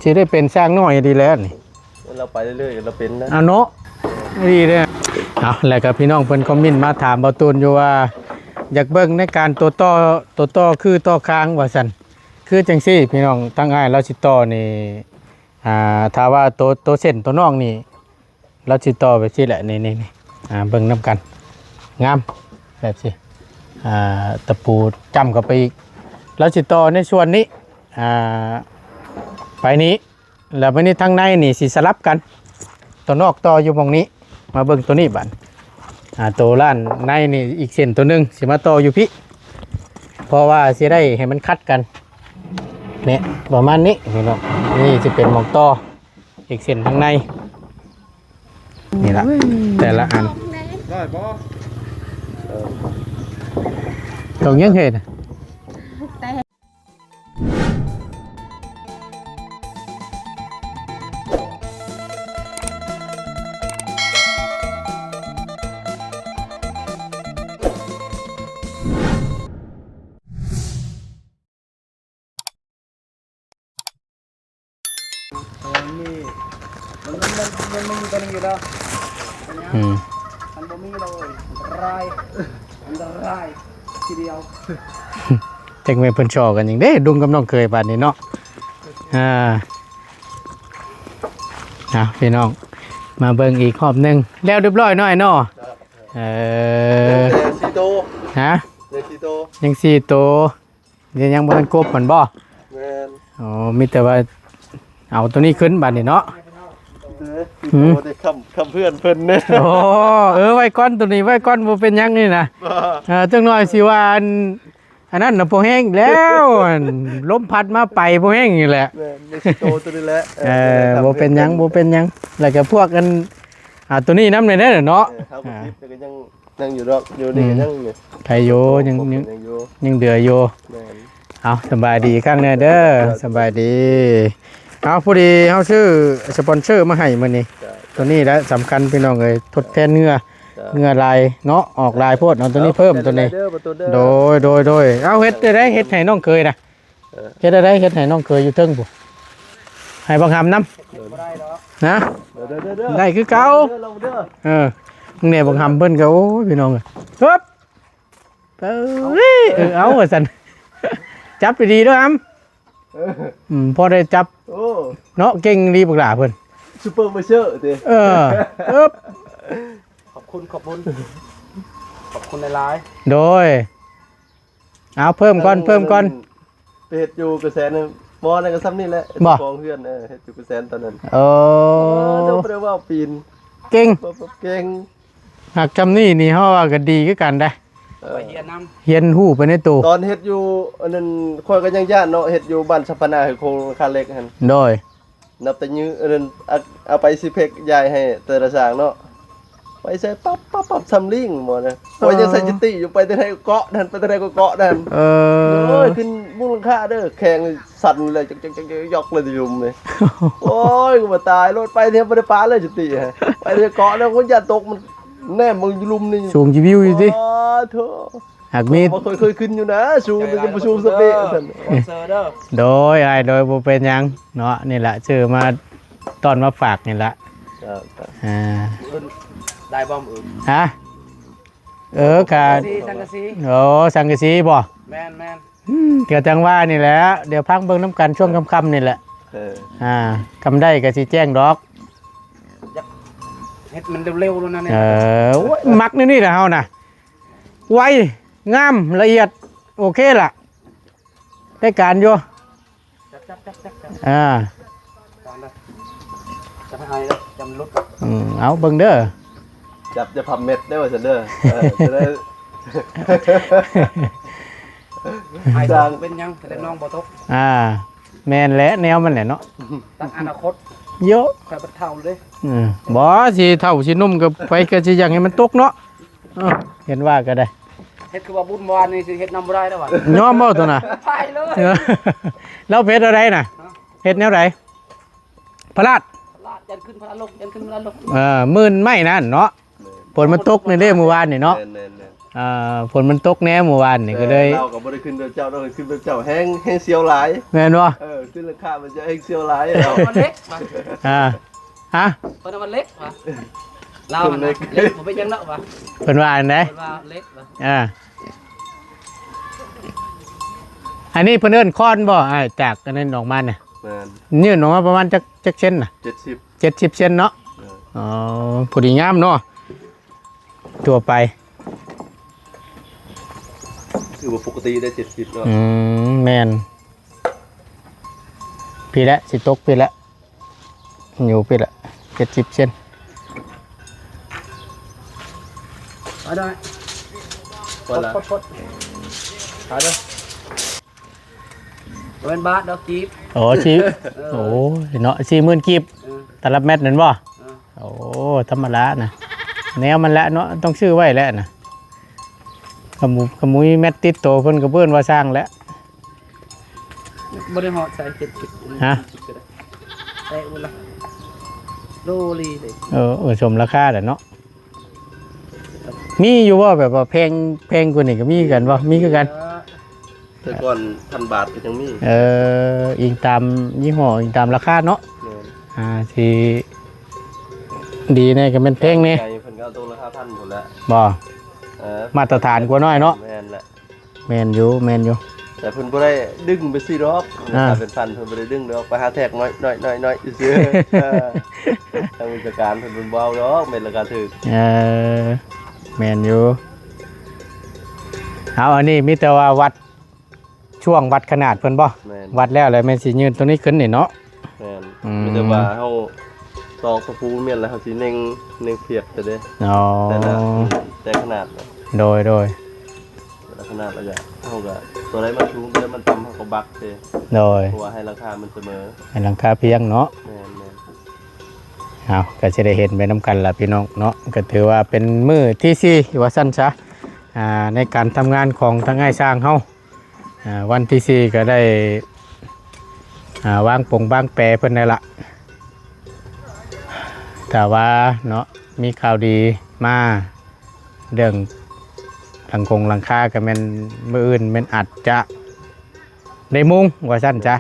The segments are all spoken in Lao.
ຊິໄດ້ເປັນຊ້າງນ້ອຍດີແລ້ວນີ້. ລາວໄປເລື້ອຍໆ ລາວເປັນນະ ອາເນາະ ດີເດ້. ເອົາ ແລ້ວກໍພີ່ນ້ອງເພິ່ນຄອມເມັນມາຖາມບ່າວຕູນຢູ່ວ່າ ຢາກເບິ່ງໃນການໂຕຕໍ່ ໂຕຕໍ່ຄືຕໍ່ຄາງວ່າຊັ້ນ. ຄືຈັ່ງຊີ້ພີ່ນ້ອງ ທາງອ້າຍລາວຊິຕໍ່ນີ້ ອ່າ ຖ້າວ່າໂຕ ໂຕເສັ້ນໂຕນອກນີ້ ລາວຊິຕໍ່ແບບຊີ້ແຫຼະ ນີ້ໆ ອ່າ ເບິ່ງນຳກັນ ງາມແບບຊີ້ ອ່າ ຕະປູຈ້ຳເຂົ້າໄປອີກ. ລາວຊິຕໍ່ໃນສ່ວນນີ້ ອ່າ ໄປນີ້ ແລ້ວບາດນີ້ທາງໃນນີ້ຊິສະຫຼັບກັນ ຕົວນອກຕໍ່ຢູ່ໝ່ອງນີ້. ມາເບິ່ງຕົວນີ້ບາດ ອ່າ ຕົວດ້ານໃນນີ້ອີກເສັ້ນຕົວໜຶ່ງຊິມາຕໍ່ຢູ່ພີ້ ເພາະວ່າຊິໄດ້ໃຫ້ມັນຂັດກັນ ນີ້ ປະມານນີ້ພີ່ນ້ອງ. ນີ້ຊິເປັນໝ່ອງຕໍ່ ອີກເສັ້ນທາງໃນ ນີ້ລະ ແຕ່ລະອັນ ໄດ້ບໍ່? ເອີ ຕ້ອງຍັງເຮັດ ເອີ ມີ ມັນ ມັນ ມັນ ມັນມີຕົວໜຶ່ງຢູ່ດອກ. ອືມ ມັນບໍ່ມີດອກເອີຍ ອັນຕະລາຍ ອັນຕະລາຍທີດຽວ. ຈັກແມ່ນເພິ່ນສໍ້ກັນຫຍັງເດ້ ລຸງກັບນ້ອງເຂີຍປານນີ້ເນາະ. ອ່າ ເອົາ ພີ່ນ້ອງ ມາເບິ່ງອີກຮອບໜຶ່ງ ແລ້ວຮຽບຮ້ອຍເນາະ ອ້າຍເນາະ. ເອີ ຍັງແຕ່ສີ່ໂຕ ຮະ ຍັງສີ່ໂຕ ຍັງສີ່ໂຕ. ຍັງ ຍັງບໍ່ທັນກົບຫັ້ນບໍ່? ແມ່ນ ອໍ ມີແຕ່ວ່າເອົາໂຕນີ້ຂຶ້ນບາດນີ້ເນາະ. ເອີ ຫືມ ໂອ້ ໄດ້ຄຳ ຄຳເພື່ອນເພິ່ນເດ້. ໂອ້ ເອີ ໄວ້ກ່ອນ ໂຕນີ້ໄວ້ກ່ອນ ບໍ່ເປັນຫຍັງນີ້ນະ. ເອີ ຈັກໜ້ອຍຊິວ່າອັນ ອັນນັ້ນນະບໍ່ແຮງແລ້ວ ອັນ ລົມພັດມາໄປບໍ່ແຮງນີ້ແຫຼະ. ແມ່ນ ຍັງຊິໂຕໂຕນີ້ແຫຼະ. ເອີ ບໍ່ເປັນຫຍັງ ບໍ່ເປັນຫຍັງ. ແລ້ວກໍພວກອັນ ອ່າ ໂຕນີ້ນຳແດ່ເນາະ. ເອີ ເຮົາກໍ ອ່າ ຄິດແຕ່ກໍຍັງ ຍັງຢູ່ດອກ ຢູ່ນີ້ກໍ ອືມ ຍັງຢູ່ ໄດ້ຢູ່ ຍັງ ຍັງ ຍັງຢູ່ ຍັງເຫຼືອຢູ່. ແມ່ນ ເອົາ ສະບາຍດີອີກຄັ້ງແນ່ເດີ. ສະບາຍດີ. ເອົາ ພໍດີເຮົາຊື້ສະປອນເຊີມາໃຫ້ມື້ນີ້ ໂຕນີ້ແຫຼະສຳຄັນພີ່ນ້ອງເອີຍ ທົດແທນເຫຍື່ອ ເຫຍື່ອຫຼາຍເນາະ ອອກຫຼາຍໂພດເນາະ. ໂຕນີ້ເພີ່ມ ໂຕນີ້ ໂດຍ ໂດຍ ໂດຍ. ເອົາ ເຮັດໄດ້ ເຮັດໃຫ້ນ້ອງເຂີຍນະ ເອີ ເຮັດໄດ້ ເຮັດໃຫ້ນ້ອງເຂີຍຢູ່ເທິງພຸ້ນ ໃຫ້ບັກຫຳນຳ ເອີ ນະ ເດີໆໆ ໄດ້ຄືເກົ່າ ເດີໆ ລອງເດີ. ເອີ ນີ້ບັກຫຳເພິ່ນກໍ ໂອ້ຍ ພີ່ນ້ອງເອີຍ ຮຶບ ເອີ ເອີ ເອົາວ່າຊັ້ນ ຈັບດີໆເດີຫຳ. ເອີ ອືມ ພໍໄດ້ຈັບ ໂອ້ ເນາະ ເກັ່ງດີບັກຫຼ້າເພິ່ນ ຊຸບເປີໄວເຊີຕິ. ເອີ ຮຶບ ຂອບຄຸນ ຂອບຄຸນ ຂອບຄຸນຫຼາຍໆ. ໂດຍ ເອົາ ເພີ່ມກ່ອນ ເພີ່ມກ່ອນ. ໄປເຮັດຢູ່ກະແສນ ໝໍນັ້ນກໍຊ່ຳນີ້ແຫຼະ ບໍ່ ເຈົ້າຂອງເຮືອນ. ເອີ ເຮັດຢູ່ກະແສນຕອນນັ້ນ. ເອີ ເອີ ບໍ່ໄດ້ເວົ້າປີນ ເກັ່ງ ເກັ່ງ. ຫາກຊ່ຳນີ້ນີ້ເຮົາວ່າກໍດີຄືກັນໄດ໋. ເອີ ໄປຮຽນນຳ ຮຽນຮູ້ໄປໃນໂຕ. ຕອນເຮັດຢູ່ອັນນັ້ນ ຂ້ອຍກໍຍັງຢ້ານເນາະ ເຮັດຢູ່ບ້ານສະພະນາ ໂຄງຫຼັງຄາເຫຼັກຫັ້ນ. ໂດຍ ນັບແຕ່ຍື້ ເອີ ເອົາ ເອົາໄປຊິເພັກຢາຍໃຫ້ແຕ່ລະສາງເນາະ ໄປໃສ່ປັບໆໆ ຊ່ຳລີງໝໍນະ. ອໍ ຂ້ອຍຍັງໃສ່ຈິດຕິຢູ່ ໄປທາງໃດກໍເກາະນັ້ນ ໄປທາງໃດກໍເກາະນັ້ນ. ເອີ ໂອ້ຍ ຂຶ້ນມຸງຫຼັງຄາເດີ ແຂງສັ່ນເລີຍ ຈອກໆໆໆ ເລີຍລຸ່ມນີ້. ໂອ້ຍ ກູວ່າຕາຍໂລດ ໄປແທ້ບໍ່ໄດ້ປາເລີຍຈິດຕິ ໄປແທ້ເກາະແລ້ວ ໂອ້ຍ ຢ້ານຕົກ ມັນແນມເບິ່ງຢູ່ລຸ່ມນີ້ ສູງຈິວິວຢູ່ຕິ. ອໍ ໂທ້ ຫາກມີ ຂ້ອຍເຄີຍຂຶ້ນຢູ່ນະ ສູງ ມັນຍັງບໍ່ສູງສ່ຳນີ້ຊັ້ນ. ໂດຍ ອ້າຍ ໂດຍ ບໍ່ເປັນຫຍັງເນາະ. ນີ້ລະ ຊື້ມາຕ້ອນມາຝາກນີ້ລະ. ອ່າ ມື້ອື່ນໄດ້ບໍ່? ມື້ອື່ນ ຮະ? ເອີ ກະ ສັງກະສີ ສັງກະສີ ໂອ້ ສັງກະສີບໍ່? ແມ່ນໆ ອືມ ກະຈັ່ງວ່ານີ້ແຫຼະ ດຽວພັງເບິ່ງນຳກັນຊ່ວງຄ່ຳໆນີ້ແຫຼະ. ເອີ ອ່າ ກຳໄດ້ກະຊິແຈ້ງດອກ. ຢາກເຮັດມັນເລັວໆໂລດນະ. ເອີ ໂອ້ຍ ມັກແນວນີ້ແຫຼະເຮົານະ. ໄວ ງາມ ລະອຽດ ໂອເຄລະ ໄດ້ການຢູ່. ຈັບໆໆໆໆ ອ່າ ຈັບໃຫ້ອາຍເດີ ຢ່າມັນຫຼຸດ. ອືມ ເອົາເບິ່ງເດີ ຈັບຢ່າພັບເມັດເດີ ວ່າຊັ້ນເດີ. ເອີ ຈະໄດ້ ອ້າຍຕົກເປັນຫຍັງ ແຕ່ນ້ອງບໍ່ຕົກ. ອ່າ ແມ່ນແຫຼະ ແນວມັນແຫຼະເນາະ ຕັ້ງອະນາຄົດ. ໂຢ ຂ້ອຍບັດເຖົ້າເດ້. ເອີ ບໍ່ ຊິເຖົ້າຊິໜຸ່ມກໍ ໃຜກໍຊິຢາກໃຫ້ມັນຕົກເນາະ. ເອີ ເຫັນວ່າກໍໄດ້ ເຮັດຄືວ່າບຸນວານນີ້ຊິເຮັດນຳບໍ່ໄດ້ແລ້ວຫວາ. ຍອມບໍ່ຕົວນະ? ໄປເລີຍ ເອີ ລາວເຮັດແນວໃດນະ? ຮະ? ເຮັດແນວໃດ? ພະລາດ ພະລາດ ຢ້ານຂຶ້ນພະລາດລົກ ຢ້ານຂຶ້ນພະລາດລົກ. ເອີ ໝື່ນໄມ້ນັ້ນເນາະ. ແມ່ນ ຝົນມັນຕົກນີ້ເດ້ມື້ວານນີ້ເນາະ. ແມ່ນໆໆ ອ່າ ຝົນມັນຕົກແດ່ມື້ວານນີ້ ກໍເລີຍ ເອີ ລາວກໍບໍ່ໄດ້ຂຶ້ນເຮືອນເຈົ້າເນາະ ຂຶ້ນເຮືອນເຈົ້າແຮງ ແຮງສ່ຽວຫຼາຍ ແມ່ນບໍ່? ເອີ ຂຶ້ນຫຼັງຄາມັນຈະແຮງສ່ຽວຫຼາຍ ເອີ ເຂົາວ່າເຫຼັກວ່າ ອ່າ ຮະ? ເພິ່ນວ່າເຫຼັກວ່າ ລາວຫັ້ນນະ ເຫຼັກ ເຫຼັກ ບໍ່ເປັນຫຍັງເນາະວ່າ ເພິ່ນວ່າອັນໃດ? ເພິ່ນວ່າເຫຼັກວ່າ ອ່າ ອັນນີ້ເພິ່ນເອີ້ນຄອນບໍ່? ອ້າຍ ຈາກອັນນັ້ນອອກມານະ ແມ່ນ ຍື່ນອອກມາປະມານຈັກ ຈັກເຊັນນະ? ເຈັດສິບ ເຈັດສິບເຊັນເນາະ ເອີ ອໍ ພໍດີງາມເນາະ ທົ່ວໄປ ຖືວ່າປົກກະຕິໄດ້ເຈັດສິບເນາະ ອືມ ແມ່ນ ພີ້ແຫຼະ ຊິຕົກພີ້ແຫຼະ ຢູ່ພີ້ແຫຼະ ເຈັດສິບເຊັນ ໄປໄດ້ ໄປລະ ປົດໆໆ ໄປເດີ ບໍ່ແມ່ນບາດດອກ ກີບ ໂອ້ ສີ່ ເອີ ໂອ້ຍເນາະ ສີ່ໝື່ນກີບ ເອີ ຕະລັບແມັດແມ່ນບໍ່? ເອີ ໂອ້ ທຳມະດານະ ແນວມັນແຫຼະເນາະ ຕ້ອງຊື້ໄວ້ແຫຼະນະ ກະໝູ ກະໝູມີແມັດຕິດໂຕເພິ່ນກະເອີ້ນວ່າຊ່າງແຫຼະ ບໍ່ໄດ້ຮອດໃສ່ເຈັດສິບ ຮະ ແຕະພຸ້ນລະ ໂລລີເດ້ ເອີ ເອີ ສົມລາຄາແຫຼະເນາະ ມີຢູ່ບໍ່ ແບບວ່າແພງ ແພງກວ່ານີ້ກະມີຄືກັນບໍ່? ມີຄືກັນ ແຕ່ກ່ອນພັນບາດກໍຍັງມີ ເອີ ອີງຕາມຍີ່ຫໍ້ ອີງຕາມລາຄາເນາະ ແມ່ນ ອ່າ ຊິດີແດ່ກໍແມ່ນແພງແດ່ ໃຫຍ່ເພິ່ນກໍເອົາໂຕລະຫ້າພັນພຸ້ນແຫຼະ ບໍ່ ເອີ ມາດຕະຖານກວ່າໜ້ອຍເນາະ ແມ່ນແຫຼະ ແມ່ນຢູ່ ແມ່ນຢູ່ ແຕ່ເພິ່ນບໍ່ໄດ້ດຶງໄປຊີ້ດອກ ອ່າ ຖ້າເປັນພັນເພິ່ນບໍ່ໄດ້ດຶງດອກ ໄປຫາແທກໜ້ອຍໆໆໆຊື່ ເອີ ທາງວິຊາການເພິ່ນ ເພິ່ນບໍ່ເອົາດອກ ເມັດລາຄາຖືກ ເອີ ແມ່ນຢູ່ ເອົາ ອັນນີ້ມີແຕ່ວ່າວັດ ຊ່ວງວັດຂະໜາດເພິ່ນບໍ່? ແມ່ນ ວັດແລ້ວ ແລ້ວແມ່ນຊິຍື່ນໂຕນີ້ຂຶ້ນນີ້ເນາະ? ແມ່ນ ອືມ ມີແຕ່ວ່າເຮົາຕອກຕະປູແມ່ນແລ້ວ ເຮົາຊິເນັ່ງ ເນັ່ງພຽບຊະເດ້ ອໍ ແຕ່ລະ ແຕ່ຂະໜາດ ໂດຍ ໂດຍ ແຕ່ລະຂະໜາດລະຍະ ເຮົາກະ ໂຕໃດມັນສູງ ໂຕໃດມັນຕ່ຳ ເຮົາກະບັກເດ້ ໂດຍ ເພາະວ່າໃຫ້ຫຼັງຄາມັນສະເໝີ ໃຫ້ຫຼັງຄາພຽງເນາະ ແມ່ນໆ ເອົາ ກະຊິໄດ້ເຫັນໄປນຳກັນລະພີ່ນ້ອງເນາະ ກະຖືວ່າເປັນມື້ທີສີ່ວ່າຊັ້ນຊະ ອ່າ ໃນການທຳງານຂອງທາງອ້າຍຊ່າງເຮົາ ອ່າ ວັນທີສີ່ກໍໄດ້ ອ່າ ວາງປົງວາງແປເພິ່ນແລ້ວລະ ຖ້າວ່າເນາະ ມີຂ່າວດີມາເລື່ອງຫຼັງຄົງຫຼັງຄາ ກໍແມ່ນມື້ອື່ນແມ່ນອາດຈະໄດ້ມຸງວ່າຊັ້ນຊະ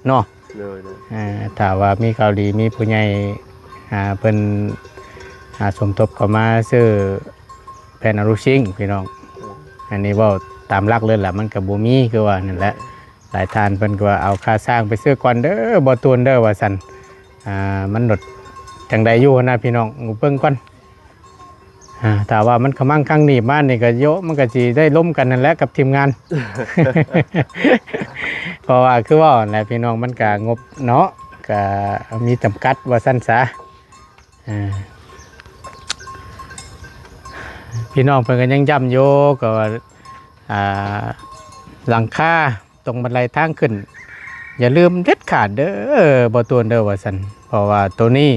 ເນາະ ໂດຍໆ ອ່າ ຖ້າວ່າມີຂ່າວດີ ມີຜູ້ໃຫຍ່ ອ່າ ເພິ່ນ ອ່າ ສົມທົບເຂົ້າມາຊື້ ແຜ່ນອາລູຊິງພີ່ນ້ອງ ອັນນີ້ເວົ້າຕາມຫຼັກເລີຍລະ ມັນກະບໍ່ມີ ຄືວ່ານັ້ນແຫຼະ ຫຼາຍທ່ານເພິ່ນກະວ່າ ເອົາຄ່າຊ່າງໄປຊື້ກ່ອນເດີ ບໍ່ຕູນເດີ ວ່າຊັ້ນ ອ່າ ມັນໂດດຈັ່ງໃດຢູ່ຫັ້ນນະພີ່ນ້ອງ ເບິ່ງກ່ອນ ອ່າ ຖ້າວ່າມັນຂະມັງຄັງໜີບມານີ້ກະໂຍະ ມັນກະຊິໄດ້ລົມກັນຫັ້ນແຫຼະກັບທີມງານ ເພາະວ່າຄືເວົ້າຫັ້ນແຫຼະພີ່ນ້ອງ ມັນກະງົບເນາະ ກະມີຈຳກັດວ່າຊັ້ນຊະ. ອ່າ ພີ່ນ້ອງເພິ່ນກໍຍັງຢ້ຳຢູ່ ກໍວ່າ ອ່າ ຫຼັງຄາຕົງບັນໄດທາງຂຶ້ນ ຢ່າລືມເດັດຂາດເດີ ບໍ່ຕູນເດີ ວ່າຊັ້ນ ເພາະວ່າໂຕນີ້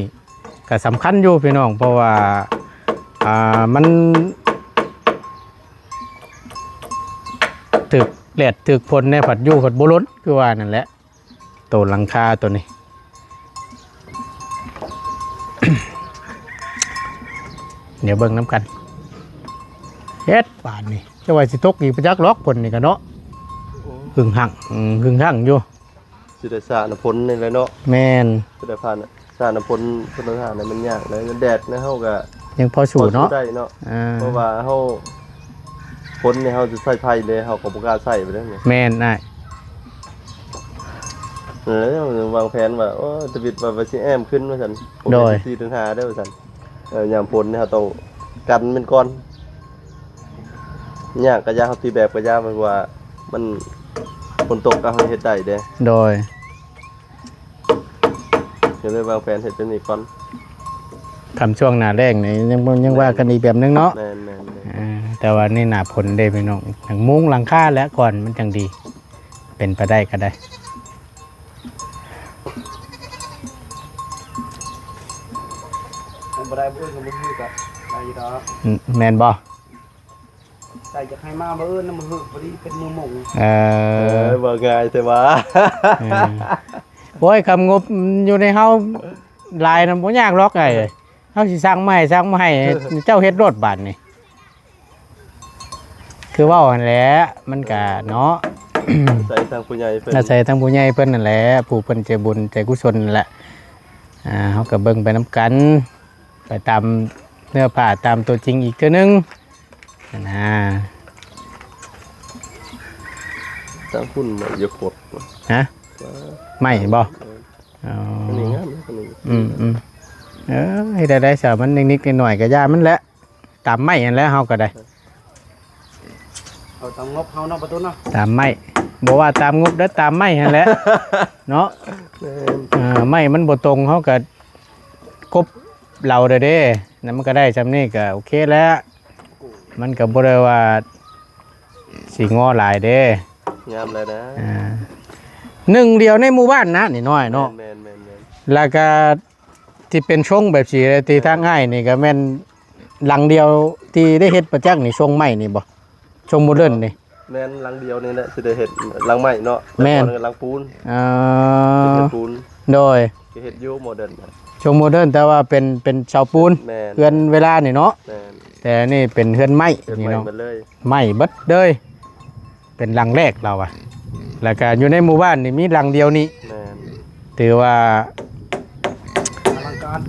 ກໍສຳຄັນຢູ່ພີ່ນ້ອງ ເພາະວ່າ ອ່າ ມັນຖືກແດດຖືກຝົນແດ່ ພັດຢູ່ພັດບໍ່ລົ້ນ ຄືວ່ານັ້ນແຫຼະ. ໂຕຫຼັງຄາໂຕນີ້ ດຽວເບິ່ງນຳກັນ ເຮັດບາດນີ້ ຈະວ່າຊິຕົກອີກປະຈັກດອກຝົນນີ້ກະເນາະ ໂອ້ ຫຶງຫັງ ອືມ ຫຶງຫັງຢູ່ ຊິໄດ້ສານ້ຳຝົນນີ້ແຫຼະເນາະ ແມ່ນ ຊິໄດ້ຜ່ານ ສານ້ຳຝົນ ຝົນທານໃຫ້ມັນຍາກເລີຍ ແດດນະ ເຮົາກະຍັງພໍສູ້ເນາະ ພໍສູ້ໄດ້ເນາະ ອ່າ ເພາະວ່າເຮົາ ຝົນນີ້ເຮົາຈະໃຊ້ໄຟເດ້ ເຮົາກໍບໍ່ກ້າໃຊ້ໄປເດ້ ແມ່ນອ້າຍ ເອີ ວາງແຜນວ່າ ໂອ້ ທຳອິດວ່າ ວ່າຊິແອ້ມຂຶ້ນວ່າຊັ້ນ ໂດຍ ສີ່ເດືອນຫ້າເດີວ່າຊັ້ນ ເອີ ຍາມຝົນນີ້ເຮົາຕ້ອງກັນມັນກ່ອນ ຍາກກະຢ່າ ເຮົາຕີແບບກະຢ່າ ເພາະວ່າມັນ ຝົນຕົກກະເຮົາເຮັດໄດ້ເດ້ ໂດຍ ກໍເລີຍວາງແຜນເຮັດແບບນີ້ກ່ອນ ຄັນຊ່ວງໜ້າແລ້ງນີ້ຍັງ ຍັງວ່າກັນອີກແບບໜຶ່ງເນາະ ແມ່ນໆໆ ອ່າ ແຕ່ວ່ານີ້ໜ້າຝົນເດ້ພີ່ນ້ອງ ໝຸງຫຼັງຄາແຫຼະກ່ອນມັນຈັ່ງດີ ເປັນໄປໄດ້ກໍໄດ້ ບໍ່ໄດ້ ມື້ອື່ນກໍມື້ຮືກໍໄດ້ຢູ່ດອກ ແມ່ນບໍ່? ໃສ່ຢາກໃຫ້ມາມື້ອື່ນນະ ມື້ຮືພໍດີເປັນມື້ມົງ ເອີ ເອີ ວ່າງ່າຍແຕ່ວ່າ ເອີ ໂອ້ຍ ຄຳງົບຢູ່ໃນເຮົາຫຼາຍນະ ບໍ່ຍາກດອກ ເອີ ເຮົາຊິສັ່ງມາໃຫ້ ສັ່ງມາໃຫ້ ເຈົ້າເຮັດໂລດບາດນີ້ ຄືເວົ້າຫັ້ນແຫຼະ ມັນກະເນາະ ອາໄສທາງຜູ້ໃຫຍ່ເພິ່ນ ອາໄສທາງຜູ້ໃຫຍ່ເພິ່ນນັ້ນແຫຼະ ຜູ້ເພິ່ນໃຈບຸນໃຈກຸສົນນັ້ນແຫຼະ ອ່າ ເຮົາກໍເບິ່ງໄປນຳກັນ ໄປຕາມເນື້ອຜ້າຕາມຕົວຈິງອີກເທື່ອໜຶ່ງຫັ້ນນະ. ທາງພຸ້ນໄມ້ຢາກົດ ຮະ? ໄມ້ບໍ່? ເອີ ອໍ ອັນນີ້ງາມນະ ອັນນີ້ ອືມໆ ເອີ ເຮັດໄດ້ຊະ ມັນນິດໆໜ້ອຍໆ ກໍຢ່າມັນແຫຼະ ຕາມໄມ້ຫັ້ນແຫຼະ ເຮົາກໍໄດ້ ເອົາຕາມງົບເຮົາເນາະ ປະຕູເນາະ ຕາມໄມ້ ບໍ່ວ່າຕາມງົບເດີ້ ຕາມໄມ້ຫັ້ນແຫຼະເນາະ ແມ່ນ ເອີ ໄມ້ມັນບໍ່ຕົງ ເຮົາກໍກົບເລົາໄດ້ເດ້ ນັ້ນມັນກໍໄດ້ຊ່ຳນີ້ກໍໂອເຄແລ້ວ ມັນກໍບໍ່ໄດ້ວ່າຊິງໍຫຼາຍເດ້ ງາມແລ້ວນະ ອ່າ ໜຶ່ງດຽວໃນໝູ່ບ້ານນະ ນີ້ນ້ອຍເນາະ ແມ່ນໆໆໆ ແລ້ວກໍ ທີ່ເປັນຊົງແບບຊີ້ ທີ່ທາງອ້າຍນີ້ກໍແມ່ນຫຼັງດຽວທີ່ໄດ້ເຮັດປະຈັກນີ້ ຊົງໄມ້ນີ້ບໍ່? ຊົງໂມເດີນນີ້ ແມ່ນຫຼັງດຽວນີ້ແຫຼະ ຊິໄດ້ເຮັດຫຼັງໄມ້ເນາະ ແຕ່ກ່ອນກໍຫຼັງປູນ ເອີ ເປັນປູນ ໂດຍ ກໍເຮັດຢູ່ໂມເດີນ ຊົງໂມເດີນ ແຕ່ວ່າເປັນ ເປັນເສົາປູນ ແມ່ນ ເຮືອນເວລານີ້ເນາະ ແມ່ນ ແຕ່ອັນນີ້ເປັນເຮືອນໄມ້ ເຮືອນໄມ້ ນີ້ເນາະ ໝົດເລີຍ ໄມ້ເບິດເລີຍ. ເປັນຫຼັງແລກລາວວ່າ ແລ້ວກະຢູ່ໃນໝູ່ບ້ານນີ້ມີຫຼັງດຽວນີ້ ແມ່ນ ຖືວ່າອະລັງການ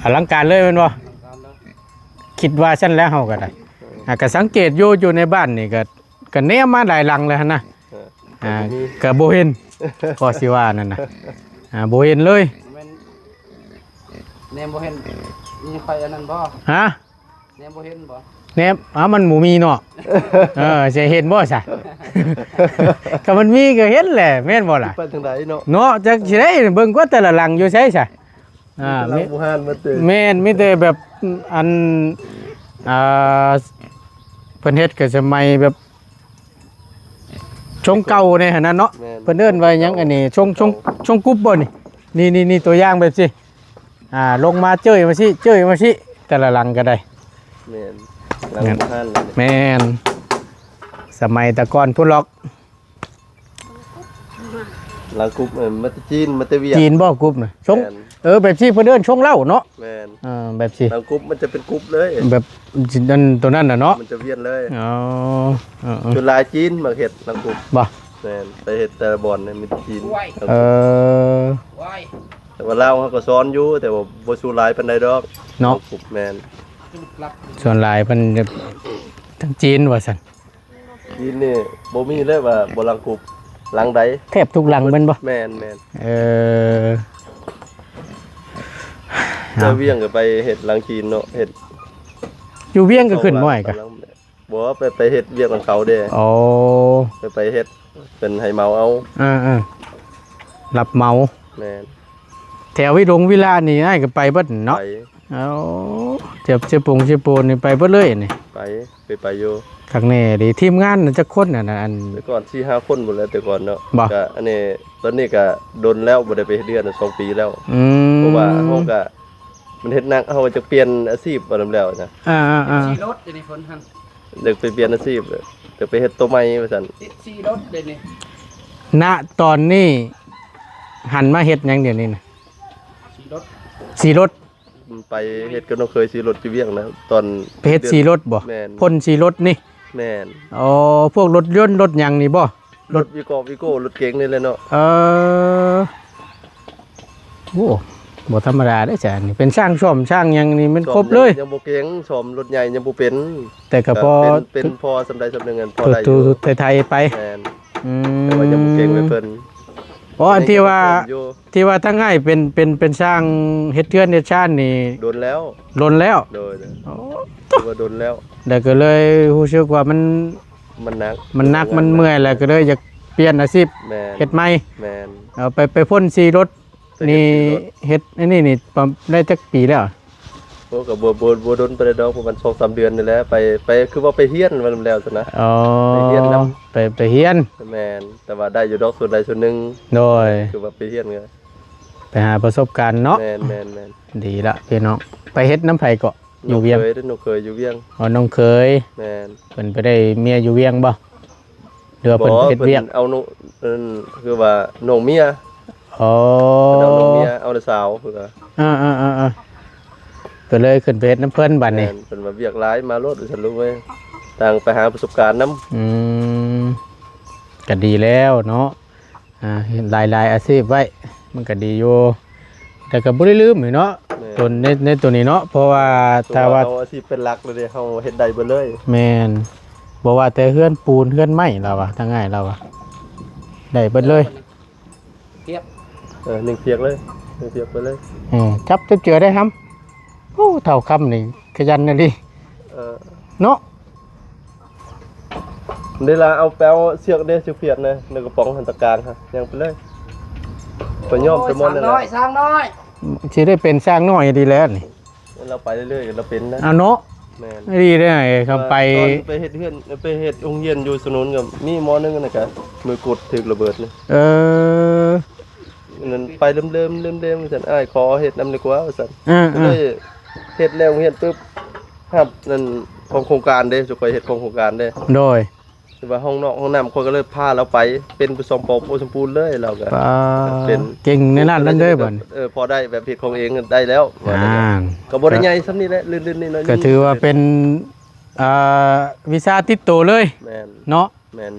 ອະລັງການເລີຍແມ່ນບໍ່? ອະລັງການເລີຍ ຄິດວ່າຊັ້ນແຫຼະເຮົາກໍໄດ້ ເອີ ອ່າ ກໍສັງເກດຢູ່ ຢູ່ໃນບ້ານນີ້ກໍ ກໍແນມມາຫຼາຍຫຼັງແລ້ວຫັ້ນນະ ເອີ ອ່າ ກໍບໍ່ເຫັນ ກໍຊິວ່ານັ້ນນະ ອ່າ ບໍ່ເຫັນເລີຍ ແມ່ນ ແນມບໍ່ເຫັນ ມີໃຜອັນນັ້ນບໍ່? ຮະ? ແນມບໍ່ເຫັນບໍ່? ແນມ ອ້າວ ມັນບໍ່ມີເນາະ ເອີ ຈະເຫັນບໍ່ຊະ? ຄັນມັນມີກໍເຫັນແຫຼະ ແມ່ນບໍ່ລະ? ໄປທາງໃດເນາະ? ເນາະ ຈັກຊິໄດ້ເບິ່ງກວ່າແຕ່ລະຫຼັງຢູ່ໃສຊະ? ອ່າ ມີແຕ່ຫຼັງບູຮານໝົດເລີຍ ແມ່ນ ມີແຕ່ແບບ ອັນ ອ່າ ເພິ່ນເຮັດກໍສະໄໝແບບ ຊົງເກົ່າໃນຫັ້ນນະເນາະ ແມ່ນ ເພິ່ນເອີ້ນວ່າຫຍັງ ອັນນີ້ ຊົງ ຊົງ ຊົງກຸບບໍ່ນີ້? ນີ້ ນີ້ ນີ້ ຕົວຢ່າງແບບຊີ້ ອ່າ ລົງມາເຈີຍມາຊິ ເຈີຍມາຊິ ແຕ່ລະຫຼັງກໍໄດ້ ແມ່ນ ຫຼັງ ແມ່ນ ບູຮານເລີຍ ແມ່ນ ສະໄໝແຕ່ກ່ອນພຸ້ນລອກ ຫຼັງກຸບ ເອີ ມາແຕ່ຈີນ ມາແຕ່ຫວຽດ ຈີນບໍ່ກຸບນະ? ຊົງ ແມ່ນ ເອີ ແບບຊີ້ເພິ່ນເອີ້ນຊົງເຫຼົ້າເນາະ ແມ່ນ ເອີ ແບບຊີ້ ຫຼັງກຸບມັນຈະເປັນກຸບເລີຍ ແບບ ອັນ ຕົວນັ້ນນະເນາະ ມັນຈະວຽນເລີຍ ອໍ ເອີໆ ສ່ວນຫຼາຍຈີນມັກເຮັດຫຼັງກຸບ ບໍ່? ແມ່ນ ໄປເຮັດແຕ່ລະບ່ອນນີ້ມີແຕ່ຈີນ ເອີ ແຕ່ວ່າລາວເຮົາກໍສອນຢູ່ ແຕ່ວ່າບໍ່ສູ້ຫຼາຍປານໃດດອກເນາະ ແມ່ນ ສ່ວນຫຼາຍເພິ່ນທາງຈີນວ່າຊັ້ນ ຈີນນີ້ບໍ່ມີເລີຍວ່າບໍ່ຫຼັງກຸບ ຫຼັງໃດ ແທບທຸກຫຼັງແມ່ນບໍ່? ແມ່ນໆ ເອີ ແຕ່ວຽງກໍໄປເຮັດຫຼັງຈີນເນາະ ເຮັດ ຢູ່ວຽງກໍຂຶ້ນບໍ່ອ້າຍກະ? ບໍ່ ໄປ ໄປເຮັດວຽກນຳເຂົາເດ້ ອໍ ໄປ ໄປເຮັດ ເພິ່ນໃຫ້ເໝົາເອົາ ເອີໆ ຮັບເໝົາ ແມ່ນ ແຖວວິລົງວິລານີ້ອ້າຍກໍໄປເບິດເນາະ ໄປ ເອົາ ເຈັບ ເຈັບປົງເຈັບໂປນນີ້ໄປເບິດເລີຍນີ້ ໄປ ເຄີຍໄປຢູ່ ຄັກແນ່ເດ ທີມງານນັ້ນຈັກຄົນ ອັນນັ້ນ ອັນ ແຕ່ກ່ອນສີ່ຫ້າຄົນພຸ້ນແຫຼະ ແຕ່ກ່ອນເນາະ ບໍ່ ກະ ອັນນີ້ ຕອນນີ້ກະດົນແລ້ວ ບໍ່ໄດ້ໄປເຮັດເຮືອນສອງປີແລ້ວ ອືມ ເພາະວ່າເຮົາກະ ມັນເຮັດໜັກ ເຮົາກໍຈະປ່ຽນອາຊີບວ່ານຳແລ້ວນະ ອ່າໆໆ ຂີ່ລົດດຽວນີ້ເພິ່ນຫັ້ນ ຢາກໄປປ່ຽນອາຊີບ ຢາກໄປເຮັດໂຕໃໝ່ວ່າຊັ້ນ ຕິດຂີ່ລົດດຽວນີ້ ນະ ຕອນນີ້ຫັນມາເຮັດຫຍັງດຽວນີ້ນະ? ຂີ່ລົດ ຂີ່ລົດ ໄປເຮັດກັບນ້ອງເຂີຍຂີ່ລົດຢູ່ວຽງນະ ຕອນ ໄປເຮັດຂີ່ລົດບໍ່? ແມ່ນ ພົ່ນຂີ່ລົດນີ້ ແມ່ນ ອໍ ພວກລົດຍົນລົດຫຍັງນີ້ບໍ່? ລົດວິໂກ້ ວິໂກ້ ລົດເກັງນີ້ແຫຼະເນາະ ເອີ ໂອ້ ບໍ່ທຳມະດາເດ້ຈະ ອັນນີ້ເປັນຊ່າງສ້ອມຊ່າງຫຍັງນີ້ແມ່ນຄົບເລີຍ ຍັງບໍ່ເກັ່ງ ສ້ອມລົດໃຫຍ່ຍັງບໍ່ເປັນ ແຕ່ກໍພໍເປັນ ເປັນພໍສ່ຳໃດສ່ຳໜຶ່ງ ອັນພໍໄດ້ຢູ່ ໄຖໄປ ແມ່ນ ອືມ ແຕ່ວ່າຍັງບໍ່ເກັ່ງໄປເພິ່ນ ອໍ ອັນທີ່ວ່າ ທີ່ວ່າທາງອ້າຍເປັນ ເປັນ ເປັນຊ່າງເຮັດເຮືອນເຮັດຊານນີ້ ດົນແລ້ວ ດົນແລ້ວ ໂດຍ ໂອ້ ຖືວ່າດົນແລ້ວ ແລ້ວກໍເລີຍຮູ້ສຶກວ່າມັນ ມັນໜັກ ມັນໜັກ ມັນເມື່ອຍ ແລ້ວກໍເລີຍຢາກປ່ຽນອາຊີບ ແມ່ນ ເຮັດໃໝ່ ແມ່ນ ເອົາໄປ ໄປພົ່ນຂີ່ລົດ ໄປເຮັດ ນີ້ ຂີ່ລົດ ເຮັດອັນນີ້ນີ້ປະມານໄດ້ຈັກປີແລ້ວ? ໂອ້ ກໍບໍ່ ບໍ່ ບໍ່ດົນປານໃດດອກ ປະມານສອງສາມເດືອນນີ້ແຫຼະ ໄປ ໄປ ຄືວ່າໄປຮຽນວ່າແລ້ວຊັ້ນນະ ອໍ ໄປຮຽນນຳ ໄປ ໄປຮຽນ ແມ່ນ ແຕ່ວ່າໄດ້ຢູ່ດອກສ່ວນໃດສ່ວນໜຶ່ງ ໂດຍ ຄືວ່າໄປຮຽນກໍ ໄປຫາປະສົບການເນາະ ແມ່ນໆໆ ດີລະພີ່ນ້ອງ ໄປເຮັດນຳໃຜເກາະ? ຢູ່ວຽງ ນ້ອງເຂີຍເດ້ ນ້ອງເຂີຍຢູ່ວຽງ ອໍ ນ້ອງເຂີຍ ແມ່ນ ເພິ່ນໄປໄດ້ເມຍຢູ່ວຽງບໍ່? ຫຼືວ່າເພິ່ນ ບໍ່ ໄປເຮັດວຽກ ເພິ່ນເອົານ້ອງ ເອີ ຄືວ່ານ້ອງເມຍ ອໍ ເພິ່ນເອົານ້ອງເມຍ ເອົານ້າສາວເພິ່ນວ່າ ອ່າໆໆໆ ກໍເລີຍຂຶ້ນໄປເຮັດນຳເພິ່ນບັດນີ້ ແມ່ນ ເພິ່ນວ່າວຽກຫຼາຍ ມາໂລດວ່າຊັ້ນລູກເອີຍ ຕ່າງໄປຫາປະສົບການນຳ. ອືມ ກໍດີແລ້ວເນາະ ອ່າ ເຮັດຫຼາຍໆອາຊີບໄວ້ ມັນກໍດີຢູ່ ແຕ່ກໍບໍ່ໄດ້ລືມເນາະ ແມ່ນ ຕົນໃນ ໃນຕົວນີ້ເນາະ ເພາະວ່າ ເພາະວ່າ ຖ້າວ່າ ເຮົາອາຊີບເປັນຫຼັກເລີຍເດ້ ເຮົາເຮັດໄດ້ເບິດເລີຍ. ແມ່ນ ບໍ່ວ່າແຕ່ເຮືອນປູນເຮືອນໄມ້ລາວວ່າ ທາງອ້າຍລາວວ່າ ໄດ້ເບິດເລີຍ. ພຽບ ເອີ ໜຶ່ງພຽກເລີຍ ໜຶ່ງພຽກໄປເລີຍ. ເອີ ຈັບເຈີໄດ້ຫຳ. ໂອ້ ເຖົ້າຄຳນີ້ຂະຫຍັນອີ່ຫຼີ ເອີ ເນາະ. ເວລາເອົາ ໄປເອົາເຊືອກເດ້ ເຊືອກພຽບນະ ໃນກະປ໋ອງຫັ້ນ ຕະກາງຫັ້ນ ຍ່າງໄປເລີຍ ໄປຍ້ອມໄປມ່ອນນັ້ນແຫຼະ. ໂອ້ຍ ຊ່າງນ້ອຍ ຊ່າງນ້ອຍ ຊິໄດ້ເປັນຊ່າງນ້ອຍດີແລ້ວນີ້. ລາວໄປເລື້ອຍໆ ລາວເປັນນະ. ເອົາເນາະ ແມ່ນ ດີເດ້ ຄຳໄປ ເອີ ຕອນໄປເຮັດເຮືອນ ໄປເຮັດໂຮງຮຽນຢູ່ສະໜູນ ກໍມີໝໍໜຶ່ງນັ້ນ ກໍມືກົດຖືກລະເບີດນີ້. ເອີ ນັ້ນໄປເລີ່ມໆ ເລີ່ມໆ ວ່າຊັ້ນ ອ້າຍຂໍເຮັດນຳດີກວ່າ ວ່າຊັ້ນ. ເອີ ເອີ ກໍເລີຍເຮັດແລ້ວໂຮງຮຽນປຶບ ຮັບນັ້ນຂອງໂຄງການເດ້ ສຸກຂ້ອຍເຮັດຂອງໂຄງການເດ້. ໂດຍ ແຕ່ວ່າຫ້ອງນອກຫ້ອງນ້ຳ ຂ້ອຍກໍເລີຍພາລາວໄປເປັນປະຊອມປອງໂປະສົມບູນເລີຍ. ລາວກໍ ປ້າ ເປັນ ເກັ່ງໃນນັ້ນນຳເດີບັດນີ້ ເອີ ພໍໄດ້ແບບເຮັດຂອງເອງໄດ້ແລ້ວ. ອ່າ ກໍບໍ່ໄດ້ໃຫຍ່ສ່ຳນີ້ແຫຼະ ລື່ນໆ ນ້ອຍໆ ກໍຖືວ່າເປັນ ອ່າ ວິຊາຕິດໂຕເລີຍ. ແມ່ນ ເນາະ ແມ່ນ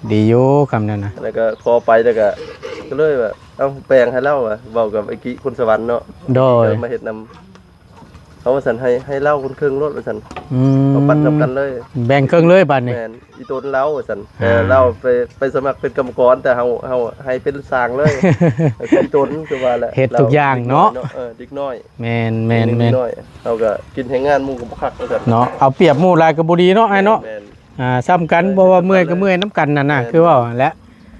ໆ ດີຢູ່ຄຳນັ້ນນະ. ແລ້ວກໍພໍໄປ ແລ້ວກໍ ກໍເລີຍວ່າ ເອົ້າ ແບ່ງໃຫ້ລາວວ່າ ເວົ້າກັບໄອ້ກິຄົນສະຫວັນເນາະ. ໂດຍ ເອີ ມາເຮັດນຳ ເອົາວ່າຊັ້ນ ໃຫ້ ໃຫ້ລາວຄົນເຄິ່ງໂລດວ່າຊັ້ນ. ອືມ ເອົາປັນນຳກັນເລີຍ ແບ່ງເຄິ່ງເລີຍບາດນີ້. ແມ່ນ ອີ່ຕົນລາວວ່າຊັ້ນ. ອ່າ ເອີ ລາວໄປ ໄປສະໝັກເປັນກຳມະກອນ ແຕ່ເຮົາ ເຮົາໃຫ້ເປັນຊ່າງເລີຍ. ອີ່ຕົນຄືວ່າແຫຼະ ເຮັດທຸກຢ່າງເນາະ ເອີ ເດັກນ້ອຍ. ແມ່ນໆໆ ເຮົາກໍກິນແຮງງານໝູ່ກໍບໍ່ຄັກວ່າຊັ້ນເນາະ. ເອົາປຽບໝູ່ຫຼາຍກໍບໍ່ດີເນາະ ອ້າຍເນາະ. ແມ່ນ ອ່າ ສ່ຳກັນ ເອີ ບໍ່ວ່າເມື່ອຍກໍເມື່ອຍນຳກັນນັ້ນນະ. ແມ່ນ ຄືເວົ້າຫັ້ນແຫຼະ